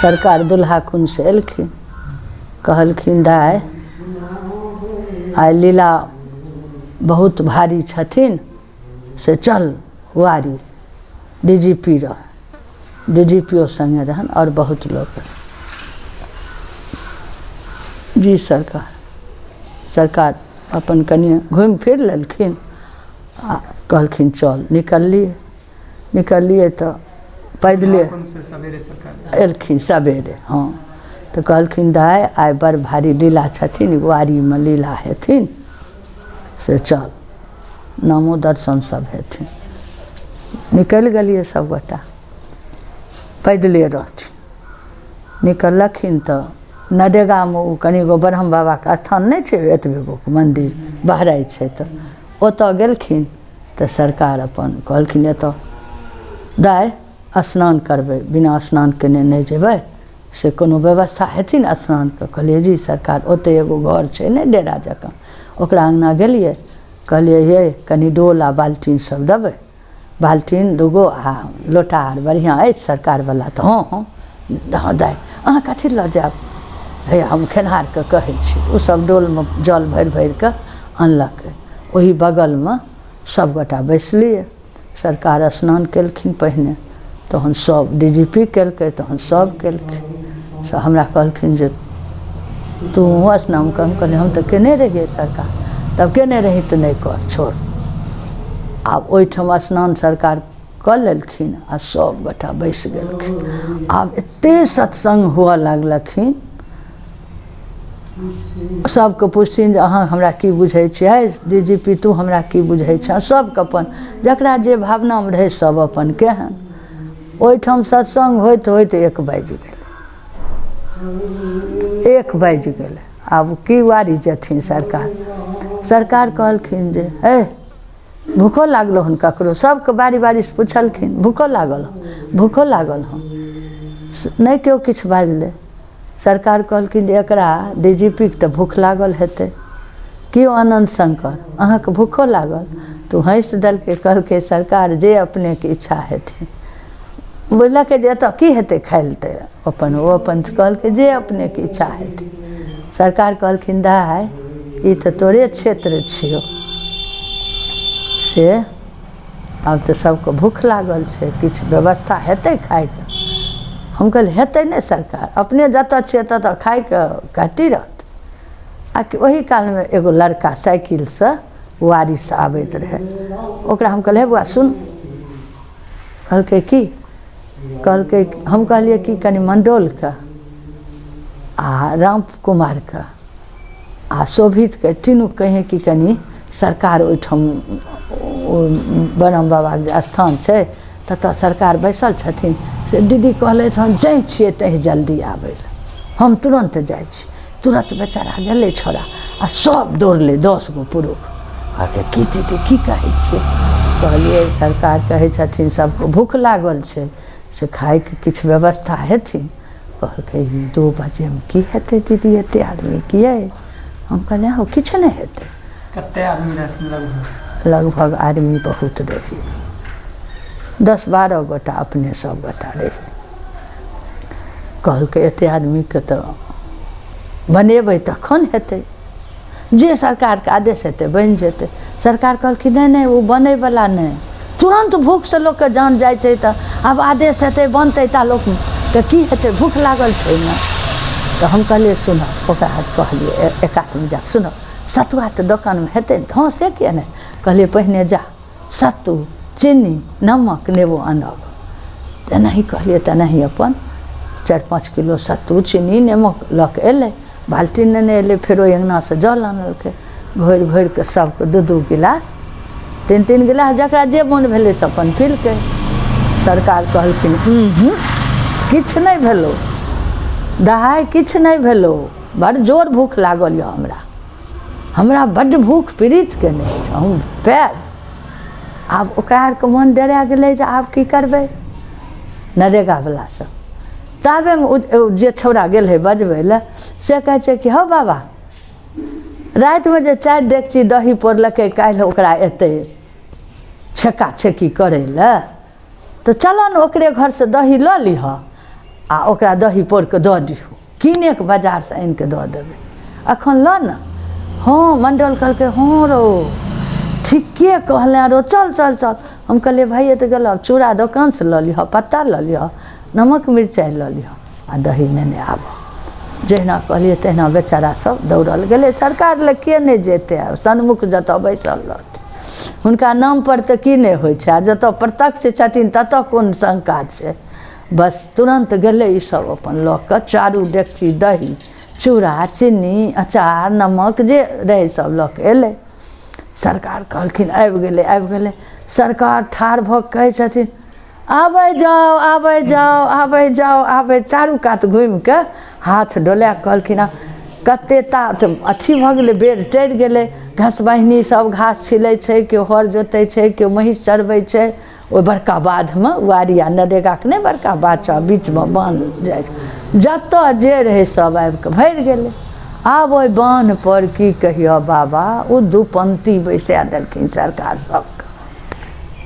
सरकार दुल्हा कुंजसँ एलखिन, कहलखिन दाइ आइ लीला बहुत भारी छथिन, से चल वारी। डी जी पी रहै, डी जी पी ओ सङ्गे रहनि आओर बहुत लोक। जी सरकार। सरकार अपन कनि घुमि फिर लेलखिन आ कहलखिन चल। निकललियै, निकललियै तऽ पैदले एलखिन सवेरे। हँ, तऽ कहलखिन दाइ आइ बड़ भारी लीला छथिन, वारीमे लीला हेथिन, से चल, नामो दर्शन सब हेथिन। निकलि गेलियै सबगोटा, पैदले रहथिन। निकललखिन तऽ नरेगामे ओ कनिगो ब्रह्म बाबाके स्थान नहि छै, एतबे गोके मन्दिर बहराइ छै, तऽ ओतऽ गेलखिन। तऽ सरकार अपन कहलखिन एतऽ दाइ स्नान करबै, बिना स्नान केने नहि जेबै, से कोनो व्यवस्था हेथिन स्नानके? कहलियै जी सरकार, ओतऽ एगो घर छै ने डेरा जकाँ, ओकरा अङ्गना गेलियै। कहलियै यै कनि डोल आ बाल्टीन सब देबै, बाल्टीन दूगो आ लोटा आर बढ़िआँ अछि सरकारवला? तऽ हँ हँ हँ दाइ, अहाँ कथी लऽ जायब, हे हम खेनिहारके कहै छी। ओसब डोलमे जल भरि भरिकऽ अनलकै। ओही बगलमे सबगोटा बैसलियै। सरकार स्नान केलखिन पहिने, तहन सब डी जी पी केलकै, तहन सब केलखिन। से हमरा कहलखिन जे तू स्नान कर। हम कहलियै हम तऽ केने रहियै सरकार। तब केने रही तऽ नहि कर, छोड़। आब ओहिठाम स्नान सरकार कऽ लेलखिन आ सब गोटा बैस गेलखिन। आब एते सत्संग हुअ लागलखिन। सबके पुछथिन जे अहाँ हमरा की बुझै छियै डी जी पी, तू हमरा की बुझै छह? सबके अपन जकरा जे भावनामे रहै सब अपन केहन। ओहिठाम सत्संग होइत होइत 1 बाजि गेलै, 1 बाजि गेलै। आब की वारी जेथिन सरकार? सरकार कहलखिन जे हे भूखो लागलो हन ककरो? सबके बारी बारीसँ पुछलखिन, भूखो लागल हन, भूखो लागल हन? नहि केओ किछु बाजलै। सरकार कहलखिन जे एकरा डी जी पी के तऽ भूख लागल हेतै। की यौ आनन्द शंकर, अहाँके भूखो लागल? तऽ ओ हँसि देलकै, कहलकै सरकार जे अपनेके इच्छा हेथिन। बुझलकै जे एतऽ की हेतै खाइ लए, तऽ अपन ओ अपन कहलकै जे अपनेके इच्छा हेतै। सरकार कहलखिन दाइ ई तऽ तोरे क्षेत्र छियौ, से आब तऽ सबके भूख लागल छै, किछु व्यवस्था हेतै खाइके? हम कहलियै हेतै नहि सरकार, अपने जतऽ छियै ततऽ खाइके घटी रहतै। आ कि ओही कालमे एगो लड़का साइकिलसँ वारीसँ आबैत रहै। ओकरा हम कहलियै हे बौआ सुन। कहलकै की? कहलकै हम कहलियै कि कनि मण्डलके आ राम कुमारके आ शोभितके तीनू कहियै कि कनि सरकार ओहिठाम ओ ब्रह्म बाबाके जे स्थान छै ततऽ सरकार बैसल छथिन, से दीदी कहलथि हन जाहि छियै तहि जल्दी आबै लए, हम तुरन्त जाइ छी। तुरन्त बेचारा गेलै छौड़ा आ सब दौड़लै, 10 गो पुरुष। कहलकै की दीदी की कहै छियै? कहलियै सरकार कहै छथिन सबके भूख लागल छै, से खाइके किछु व्यवस्था हेथिन? कहलकै 2 बजेमे की हेतै दीदी, एते आदमी किए? हम कहलियै हौ किछु नहि हेतै। कते आदमी रहथिन लगभग? लगभग आदमी बहुत रही, 10-12 गोटा अपने सब गोटा रही। कहलकै एते आदमीके तऽ बनेबै तखन हेतै, जे सरकारके आदेश हेतै बनि जेतै। सरकार कहलखिन नहि नहि ओ बनैवला नहि, तुरन्त भूखसँ लोकके जान जाइ छै, तऽ आब आदेश हेतै बनतै ता लोकके की हेतै, भूख लागल छै ने। तऽ हम कहलियै सुनऽ, ओकरा कहलियै एकातमे जा सुनऽ, सतुआ तऽ दोकानमे हेतै ने? हँ से किए नहि। कहलियै पहिने जा सत्तू चीनी नमक नेबो आनब। तेनाही कहलियै तेनाही अपन 4-5 किलो सत्तू चीनी नेमक लऽ कऽ एलै, बाल्टीन नेने एलै, फेर ओहि अङ्गनासँ जल आनलकै, घोरि घोरि कऽ सबके 2-2 गिलास 3-3 गिलास जकरा जे मोन भेलै से अपन पीलकै। सरकार कहलखिन किछु नहि भेलौ दहाइ, किछु नहि भेलौ, बड़ जोर भूख लागल यऽ हमरा, हमरा बड्ड भूख पीड़ित केने अछि, हम पायब। आब ओकरा आरके मोन डरा गेलै जे आब की करबै नरेगावला सब। ताबेमे ओ जे छौड़ा गेल रहै बजबै लए से कहै छै कि हौ बाबा रातिमे जे 4 डेकची दही पौरलकै काल्हि ओकरा एतै छेका छेकी करै लए, तऽ चलऽ ने ओकरे घरसँ दही लऽ लिहऽ आ ओकरा दही पौर कऽ दऽ दिहु, कीने कऽ बाजारसँ आनि कऽ दऽ देबै, एखन लऽ ने। हँ, मण्डल कहलकै हँ रौ, ठीके कहले रौ, चल चल चल। हम कहलियै भाइये तऽ गेलौ, चूड़ा दोकानसँ लऽ लिहऽ, पत्ता लऽ लिहऽ, नमक मिरचाइ लऽ लिहऽ आ दही नेने आबऽ। जहिना कहलियै तहिना बेचारा सब दौड़ल गेलै। सरकार लग के नहि जेतै, आब सन्मुख जतऽ बैसल रहतै हुनका नामपर तऽ की नहि होइ छै, आ जतऽ प्रत्यक्ष छथिन ततऽ कोन शङ्का छै। बस तुरन्त गेलै ई सब अपन लऽ कऽ चारू डेकची दही चूड़ा चीनी अचार नमक जे रहै सब लऽ कऽ एलै। सरकार कहलखिन आबि गेलै आबि गेलै। सरकार ठाढ़ भऽ कऽ कहै छथिन आबै जाउ आबै जाउ आबै जाउ आबै, चारू कात घुमिके हाथ डोलाके कहलखिन। आब कते ता अथी भऽ गेलै, बेर टरि गेलै, घसबहिनी सब घास छिलै छै, केओ हर जोतै छै, केओ महीँस चरबै छै। ओहि बड़का बाधमे वारी आ नरेगाके नहि बड़का बाध छै, बीचमे बान्ह जाइ छै, जतऽ जे रहै सब आबिकऽ भरि गेलै। आब ओहि बान्हपर की कहिअ बाबा, ओ दू पंक्ति बैसा देलखिन सरकार सबके,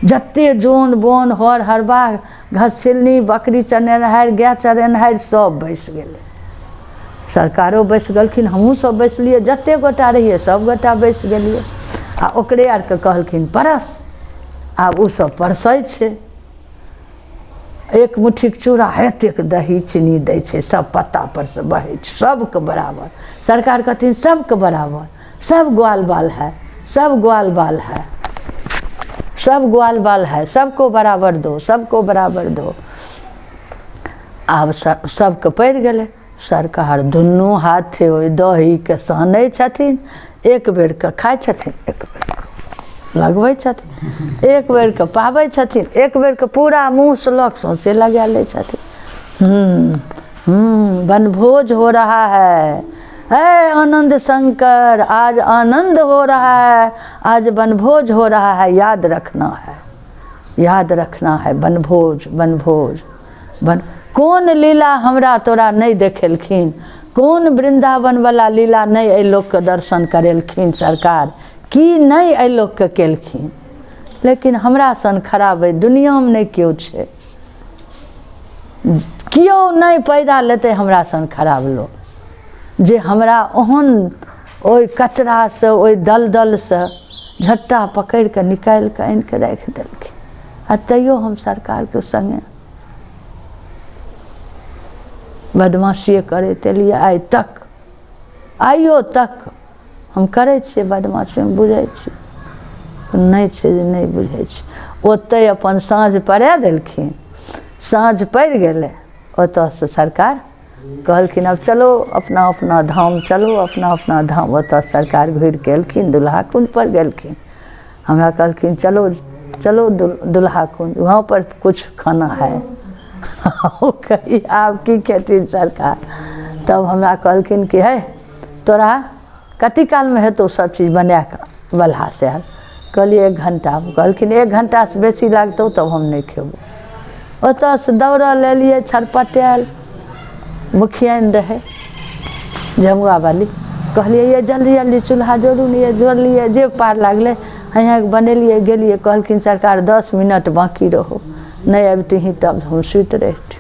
जते जोन बोन हर हरबाह घसछिलनी बकरी चरेनिहारि गाय चरेनिहारि सब बैस गेलै। सरकारो बैस गेलखिन, हमहूँ सब बैसलियै, जते गोटा रहियै सब गोटा बैस गेलियै। आ ओकरे आरके कहलखिन परस, आब ओ सब परसै छै। एक मुट्ठीके चूड़ा एतेक दही चीनी दै छै, सब पत्ता पर से बहै छै, सबके बराबर। सरकार कहथिन सबके बराबर, सब ग्वाल बाल है, सब ग्वाल बाल है, सब ग्वाल बाल है, सबको बराबर दो, सबको बराबर दो। आब सबके पड़ि गेलै। सरकार दुनू हाथे ओहि दहीके सानै छथिन, एक बेरके खाइ छथिन, एक बेरके लगबै छथिन, एक बेरके पाबै छथिन, एक बेरके पूरा मुँहसँ लऽ कऽ सौँसे लगा लै छथिन। वनभोज हो रहा है, हे आनंद शंकर, आज आनंद हो रहा है, आज वनभोज हो रहा है, याद रखना है, याद रखना है, वनभोज वनभोज वन। कोन लीला हमरा तोरा नहि देखेलखिन, कोन वृन्दावनवला लीला नहि एहि लोकके दर्शन करेलखिन सरकार, की नहि एहि लोकके केलखिन। लेकिन हमरा सन खराब एहि दुनिआँमे नहि केओ छै, केओ नहि पैदा लेतै हमरा सन खराब लोक, जे हमरा ओहन ओहि कचरासँ ओहि दलदलसँ झट्टा पकड़िकऽ निकालिकऽ आनिकऽ राखि देलखिन। आ तैयो हम सरकारके सङ्गे बदमाशिए करैत एलियै आइ तक, आइयो तक हम करै छियै बदमाशी, हम बुझै छियै, नहि छै जे नहि बुझै छियै। ओतहि अपन साँझ पड़ा देलखिन, साँझ पड़ि गेलै, ओतऽसँ सरकार कहलखिन आब चलो अपना अपना धाम, चलो अपना अपना धाम। ओतऽ सरकार घुरिके एलखिन, दुल्हा कुण्डपर गेलखिन। हमरा कहलखिन चलो चलो दुल्हा कुण्ड, वहाँ पर कुछ खाना है। कही आब की खेथिन सरकार। तब हमरा कहलखिन कि हे तोरा कती कालमे हेतौ सब चीज बनाकऽ बलहासँ आयल? कहलियै 1 घण्टा। कहलखिन 1 घण्टासँ बेसी लागतौ तब हम नहि खेबौ। ओतऽसँ दौड़ल एलियै, छटपटायल मुखियाइन रहै जमुआवाली, कहलियै ये जल्दी जल्दी चूल्हा जोड़ू ने, ये जोड़लियै, जे पार लागलै हैया बनेलियै। गेलियै, कहलखिन सरकार 10 मिनट बाँकी रहो, नहि अबितही तब हम सुति रहिती।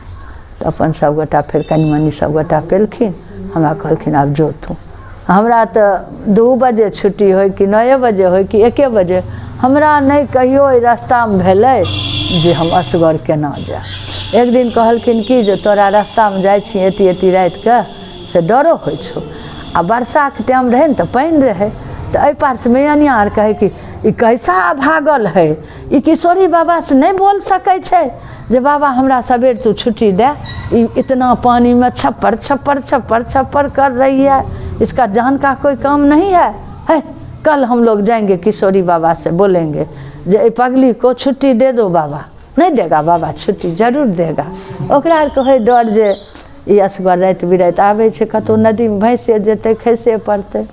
तऽ अपन सबगोटा फेर कनि मनि सबगोटा पेलखिन। हमरा कहलखिन आब जो तू। हमरा तऽ 2 बजे छुट्टी होइ कि 9 बजे होइ कि 1 बजे, हमरा नहि कहियो एहि रास्तामे भेलै जे हम असगर केना जायब। एक दिन कहलखिन कि जे तोरा रास्तामे जाइ छी एती एती रातिके से डरो होइ छौ, आ वर्षाके टाइम रहै ने तऽ पानि रहै, तऽ एहि पारसँ मैयानिया आर कहै कि ई कैसा भागल है, ई किशोरी बाबासँ नहि बोल सकै छै जे बाबा हमरा सबेर तू छुट्टी दे, ई इतना पानी में छप्पर छप्पर छप्पर छप्पर कर रही है, इसका जान का कोई काम नहीं है, है कल हम लोग जाएंगे किशोरी बाबा से बोलेंगे जे एहि पगली को छुट्टी दे दो बाबा। नहीं देगा बाबा छुट्टी, जरूर देगा। ओकरा आरके होइ डर जे ई असगर राति बिराति आबै छै, कतहु नदीमे भैंसे जेतै खैसे पड़तै।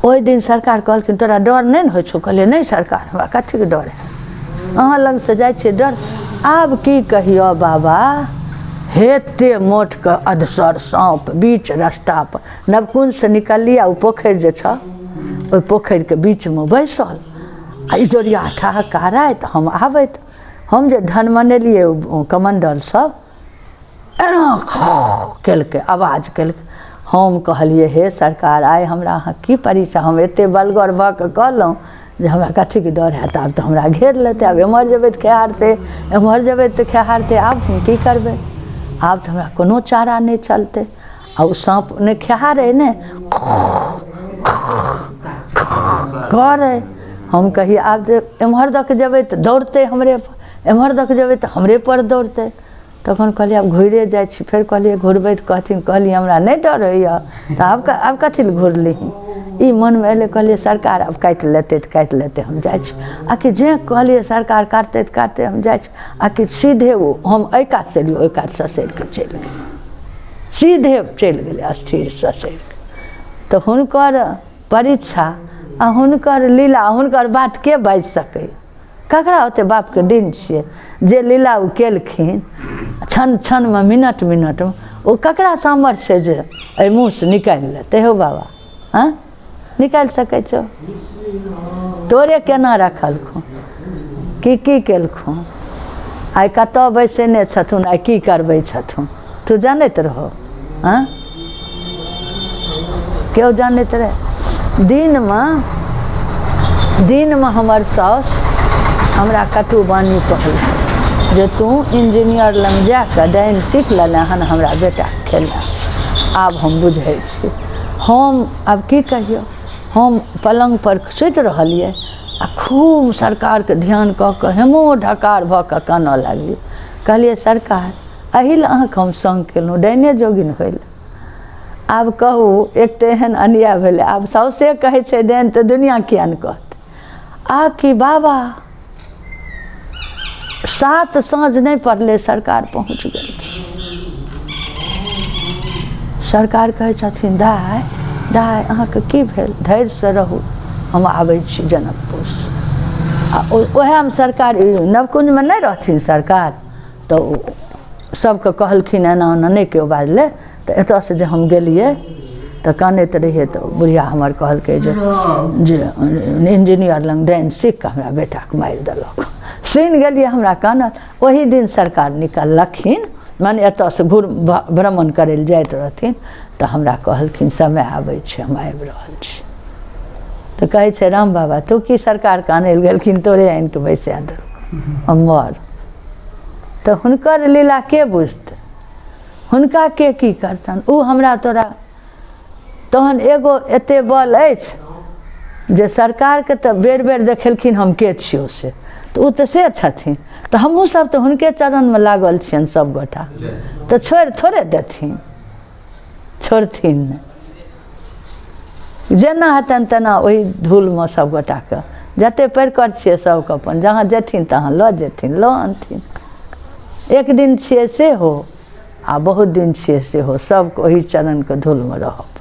ओहि दिन सरकार कहलखिन तोरा डर नहि ने होइ छौ? कहलियै नहि सरकार, हमरा कथीके डर है, अहाँ लगसँ जाइ छियै डर। आब की कहियौ बाबा, हेते मोटके अधसर साँप बीच रास्ता पर, नवकुंजसँ निकललियै आ ओ पोखरि जे छऽ ओहि पोखरिके बीचमे बैसल, आ इजोरिया ठहक्का राति हम आबैत, हम जे ढनमनेलियै ओ कमण्डल सब एना केलकै, आवाज केलकै। हम कहलियै हे सरकार, आइ हमरा अहाँ की परीक्षा, हम एते बलगर भऽ कऽ कहलहुँ जे हमरा कथीके डर हैत, आब तऽ हमरा घेर लेतै, आब एम्हर जेबै तऽ खेहारतै, एम्हर जेबै तऽ खेहारतै, आब हम की करबै, आब तऽ हमरा कोनो चारा नहि चलतै। आ ओ साँप नहि खेहारै ने करै। हम कहियै आब जे एम्हर दऽ कऽ जेबै तऽ दौड़तै हमरे पर, एम्हर दऽ कऽ जेबै तऽ हमरे पर दौड़तै। तखन कहलियै आब घुरिए जाइ छी। फेर कहलियै घुरबै तऽ कहथिन, कहलियै हमरा नहि डर होइए तऽ आब आब कथी लए घुरलिही, ई मनमे एलै। कहलियै सरकार आब काटि लेतै तऽ काटि लेतै, हम जाइ छी। आ कि जे कहलियै सरकार काटतै तऽ काटतै, हम जाइ छी। आ कि सीधे ओ हम एहि कातसँ एलियै ओहि कात ससरि कऽ चलि गेलै, सीधे चलि गेलै स्थिर ससरि कऽ। तऽ हुनकर परीक्षा आ हुनकर लीला, हुनकर बात के बाजि सकैए? ककरा ओते बापके दिन छियै जे लीला ओ केलखिन क्षण क्षणमे मिनट मिनटमे, ओ ककरा सामर्थ्य छै जे एहि मुँहसँ निकालि लेतै? हौ बाबा, आँय निकालि सकै छौ? तोरे केना रखलखुन, की की केलखुन, आइ कतऽ बैसेने छथुन, आइ की करबै छथुन, तू जानैत रहो? आँय केओ जानैत रहै? दिनमे दिनमे हमर साउस हमरा कटु वाणी कहलकै जे तू इंजीनियर लग जा कऽ डाइन सीख लेने हन, हमरा बेटाके खेला। आब हम बुझै छी। हम आब की कहियौ, हम पलङ्गपर सुति रहलियै आ खूब सरकारके ध्यान कऽ कऽ हेमो ढकार भऽ कऽ कानऽ लागलियै। कहलियै सरकार, एहि लए अहाँके हम सङ्ग केलहुँ, डाइने जोगिन होइ लए। आब कहू, एक तऽ एहन अन्याय भेलै, आब साउसे कहै छै डाइन तऽ दुनिआँ किए नहि कहतै? आ कि बाबा 7 साँझ नहि पड़लै, सरकार पहुँच गेल। सरकार कहै छथिन दाइ दाइ अहाँके की भेल, धैर्यसँ रहू, हम आबै छी जनकपुरसँ। आ ओएहमे सरकार नवकुञ्जमे नहि रहथिन सरकार, तऽ ओ सबके कहलखिन एना ओना नहि केओ बाजलै। तऽ एतऽसँ जे हम गेलियै तऽ कानैत रहियै, तऽ बुढ़िया हमर कहलकै जे जे इंजीनियर लग डाइन सीख कऽ हमरा बेटाके मारि देलक। सुनि गेलियै हमरा कानल। ओही दिन सरकार निकललखिन, मने एतऽसँ घुर भ्रमण करै लए जाइत रहथिन, तऽ हमरा कहलखिन समय आबै छै, हम आबि रहल छी। तऽ कहै छै राम बाबा तू की सरकारके आनै लए गेलखिन, तोरे आनि कऽ बैसा देलकौ हमर। तऽ हुनकर लीला के बुझतै, हुनका के की करतनि? ओ हमरा तोरा तहन एगो एते बल अछि जे सरकारके तऽ बेर बेर देखेलखिन हम के छियौ से, तऽ ओ तऽ से छथिन, तऽ हमहूँ सब तऽ हुनके चरणमे लागल छियनि सब गोटा, तऽ छोड़ि थोड़े देथिन, छोड़थिन नहि। जेना हेतनि तेना ओहि धूलमे सब गोटाके जते परिकर छियै सबके अपन जहाँ जेथिन तहाँ लऽ जेथिन, लऽ अनथिन। एक दिन छियै सेहो आ बहुत दिन छियै सेहो, सबके ओहि चरणके धूलमे रहऽ पड़तै।